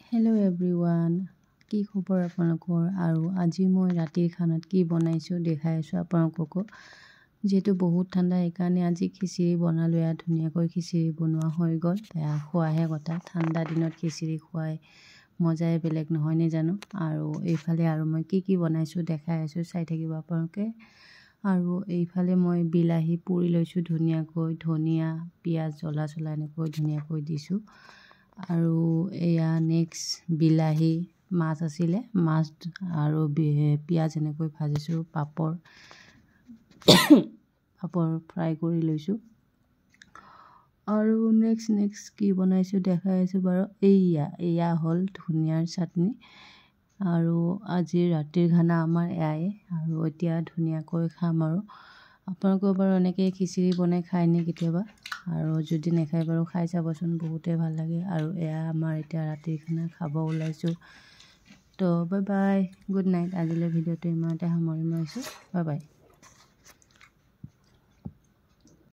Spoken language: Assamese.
হেল্ল' এভৰিৱান, কি খবৰ আপোনালোকৰ? আৰু আজি মই ৰাতিৰ খানাত কি বনাইছোঁ দেখাই আছোঁ আপোনালোককো। যিহেতু বহুত ঠাণ্ডা, সেইকাৰণে আজি খিচিৰি বনালোঁ। এয়া ধুনীয়াকৈ খিচিৰি বনোৱা হৈ গ'ল। এয়া খোৱাহে কথা, ঠাণ্ডা দিনত খিচিৰি খোৱাই মজাই বেলেগ, নহয়নে জানো? আৰু এইফালে আৰু মই কি কি বনাইছোঁ দেখাই আছোঁ, চাই থাকিব আপোনালোকে। আৰু এইফালে মই বিলাহী পুৰি লৈছোঁ ধুনীয়াকৈ, ধনিয়া, পিঁয়াজ, জ্বলা চলা এনেকৈ ধুনীয়াকৈ দিছোঁ। আৰু এয়া নেক্সট বিলাহী, মাছ আছিলে, মাছ আৰু পিঁয়াজ এনেকৈ ভাজিছোঁ, পাপৰ ফ্ৰাই কৰি লৈছোঁ। আৰু নেক্সট কি বনাইছোঁ দেখাই আছোঁ বাৰু। এয়া হ'ল ধনিয়াৰ চাটনি। আৰু আজি ৰাতিৰ খানা আমাৰ এয়াই আৰু এতিয়া ধুনীয়াকৈ খাম। আৰু আপোনালোকেও বাৰু এনেকৈ খিচিৰি বনাই খায়নে কেতিয়াবা? আৰু যদি নাখায় বাৰু খাই চাবচোন, বহুতেই ভাল লাগে। আৰু এয়া আমাৰ এতিয়া ৰাতিৰ খানা খাব ওলাইছোঁ। তো বাই বাই, গুড নাইট। আজিলৈ ভিডিঅ'টো ইমানতে সামৰণি মাৰিছোঁ। Bye bye.